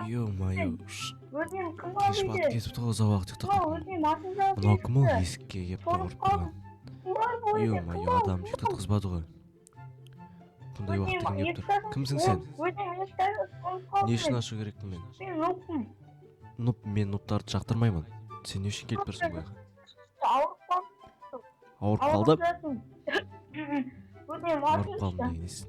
Ё-моё. Өтінемін, кім Кеш бар батып үйде? кетіпті ғой, ұзақ уақыт ұйықтап Кім бар? қалыппын. Өтінемін, машина жауып Мынау кім ол, кетіпті. есікке келіп Соғып ұрып тұрған? қалдым. Кім бар бұл үйде? Кім Ё-моё, бар? адам ұйықтатқызбады ғой. Бұндай уақытта кім Өтінемін, келіп тұр? есікті ашыңыз. Кімсің сен? Өтінемін, есікті ашыңыз, қонып қалдым Не үшін мен. ашу керекпін мен? Мен нубпын. Нуб, мен нубтарды жақтырмаймын. Сен не үшін келіп тұрсың бұл жаққа? Ауырып қалдым. Ауырып Ауырып қалды? жатырмын. Өтінемін, Ауырып қалдым ашыңызшы. деген несі?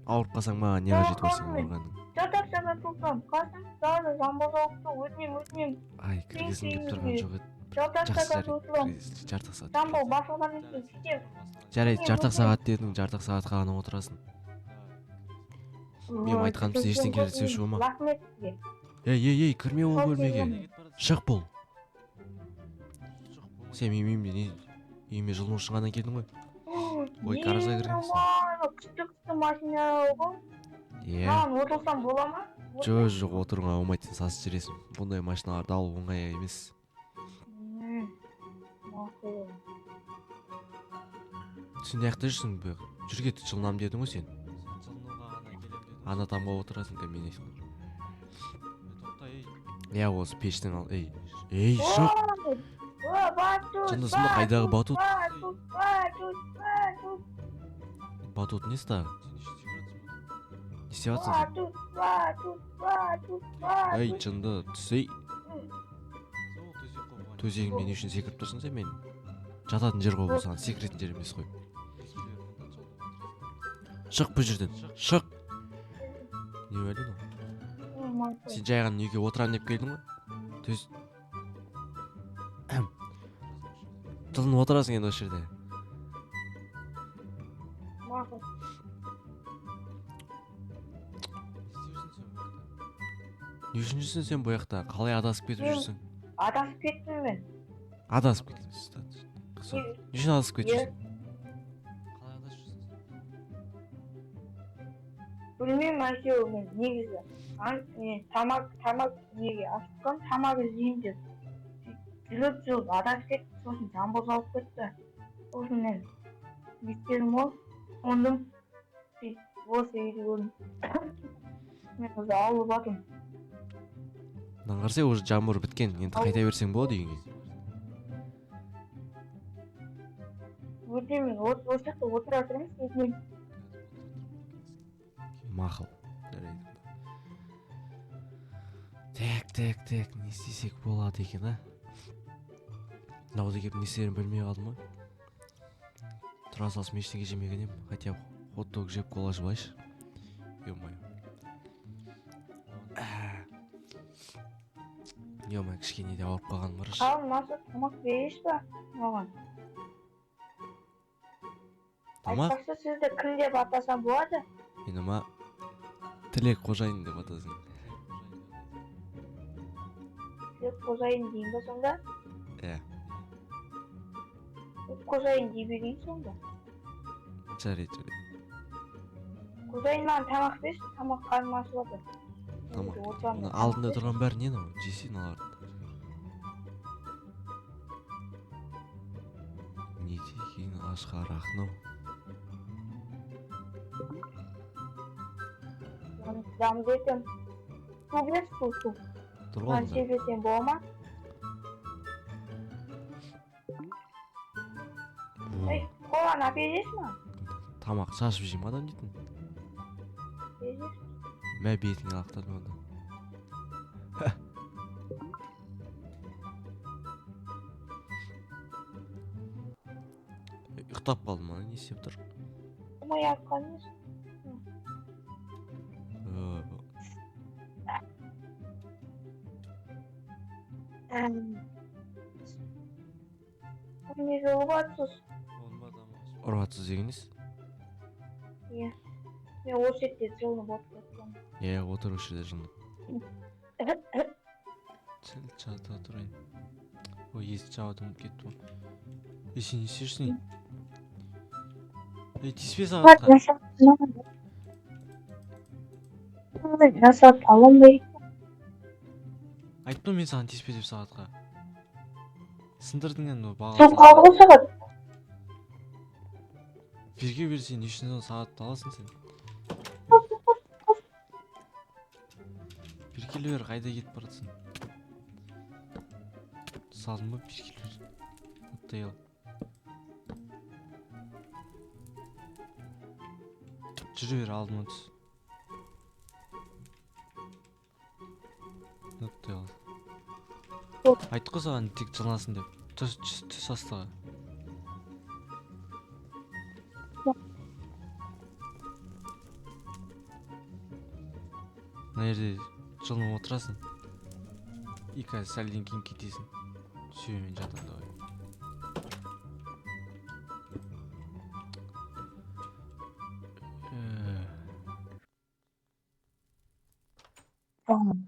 Ауырып қалсаң, маған не қажеті бар сенің Ауырып қалдым. ауырғанның? Жатақ сағат тусам, қасым сағат жамбыл жауыпты. Өтінемін, өтінемін. Ай, кіргізгім келіп тұрған Сен жоқ еді. Жатақ Жақсы, сағат жарайды, туысам. кіргіз- жарты ақ сағат. Жамбыл басылған екен, сөйтем. Жарайды, Өтінемін, жарты ақ өтінемін. сағат дедің, жарты ақ сағатқа ғана отырасың. Менің айтқаным ештеңе істеуші болма. Рахмет сізге. Ей, ей, ей, кірме ол Сол бөлмеге. себебі- Шық бол. Сен менің үйімде не, үйіме жылыну үшін ғана келдің ғой. Ой, гаражға кіргенсің. Ё-моё, күшті күшті машина ғой. Иә. Маған отырсам бола ма? Жоқ, жоқ, отыруға болмайды, сен сасып жібересің. Бұндай машиналарды алу оңай емес. Мақұл. Сен мына жақта жүрсің бе? Жүр, кет, жылынамын дедің ғой сен. Ана тамға отырасың ка мен. Иә, осы пештің ал. Ей, ей, шық. Ой, ой, батут, Жындысың ба, қайдағы батут? Батут, батут, батут, Батут несі тағы? Не істеп жатсың сен? батут, батут, батут, батут. Ей, жынды, түсей. Төсегімде не үшін секіріп тұрсың сен мен? Жататын жер ғой бұл саған, секіретін жер емес қой. Шық бұл жерден, шық. Не бәле мынау? Ой, мақұл. Сен жай ғана үйге отырамын деп келдің ғой. Төс. Жылынып отырасың енді осы жерде. Мақұл. Не үшін жүрсің сен бұл жақта? Қалай адасып кетіп Мен- жүрсің? Адасып кеттім мен. Адасып кеттің. Не үшін адасып кетіп Е, жүрсің? Білмеймін, әйтеуір мен негізі мен тамақ неге ашыққан, тамақ іздеймін деп жүріп жүріп адасып кеттім, сосын жамбыл жауып кетті. Сосын мен не істедім ғой, қондым, сөйтіп осы үйді көрдім. Мен уже ауырып жатырмын. Мынаны қарасай, уже жаңбыр біткен. Енді қайта берсең болады үйіңе. Өтінемін, мен осы жақта отыра тұрыңыз, өтінемін. Мақұл. Жарайды. Так, так, так, не істесек болады екен, а? Мынауды келіп не істерімді білмей қалдым ғой. Тұра салысым ештеңе жемеген едім. Хотя бы хот-дог жеп, кола ішіп алайыншы. Ё-моё. Ё-моё, кішкене де ауырып қалғаным бар. Қалың ашып тамақ бересіз ба маған? Тамақ? Айтпақшы, сізді кім деп атасам болады? Мені ма, Тілек қожайын деп атасың. Тілек қожайын дейін ба сонда? Иә. Қожайын дей берейін сонда. Жарайды, жарайды. Қожайын, маған тамақ берші, тамақ, қарным ашып жатыр. Тамақ. Енді отырамын. Мына алдында тұрған бәрі не мынау? Жесей мыналарды. Не деген ашқарақ мынау? Дәмді екен. Су берші, су, су. Тұр ғой Маған алдында. іше берсең бола ма? О, Ей, коланы әпересің ма? Тамақ шашып жей ма адам дейтін? Бересің. Мә, бетіңе лақтырдым онда. Ұйықтап қалдым, ана не істеп тұр? Ой, атқан несі? Ой, Не жолы батсыз? Ұрып жатсыз деген несі? Иә. Мен осы жерде жылынып отырып жатырмын. Иә, отыр осы жерде жылынып. Сәл жата тұрайын. Ой, есік жабуды ұмытып кеттім ғой. Ей, сен не істеп жүрсің? Ей, тиіспе сағатқа. Жасап алынбай. Айттым мен саған тиіспе деп сағатқа. Сындырдың енді бағалы. Соғып қалды ғой сағат. Берге берсең, не үшін сағатты аласың сен? Бері келе бер, қайда кетіп бара жатсың? Салдың ба? Бері келе бер. Оттай ал. Жүре бер, алдыма түс. Оттай ал. Айттық қой саған, тек жылынасың деп. Түс, түс, түс астыға. Мына жерде жылынып отырасың. И қазір сәлден кейін кетесің. Все, мен жатамын, давай.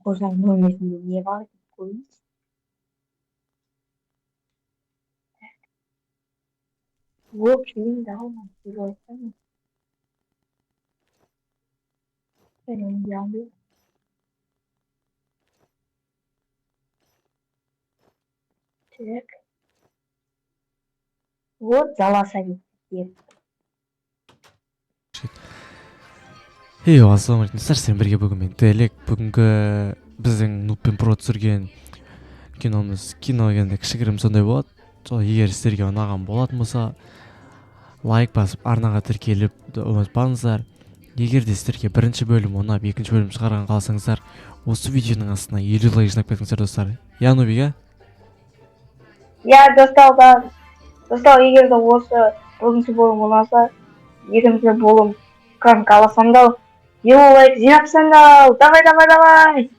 Қожаның бөлмесінде не бар екен, көрейінші. О, киім де алмай, киіп айтсам. Мен алмай. Так. Вот жаласа кетті. Ей, ассалаумағалейкум, достар, сіздермен бірге бүгін мен, Телек. Бүгінгі біздің Нуб пен Про түсірген киномыз, кино енді кішігірім сондай болады. Сол, егер сіздерге ұнаған болатын болса, лайк басып, арнаға тіркеліп ұмытпаңыздар. Егер де сіздерге бірінші бөлім ұнап, екінші бөлім шығарған қалсаңыздар, осы видеоның астына 50 лайк жинап кетіңіздер, достар. Иә, Нубик, иә? Иә, достар, да. Достар, егер де осы бірінші бөлім ұнаса, екінші бөлім қаласаңдар, 50 лайк жинап тастаңдар. Давай, давай, давай.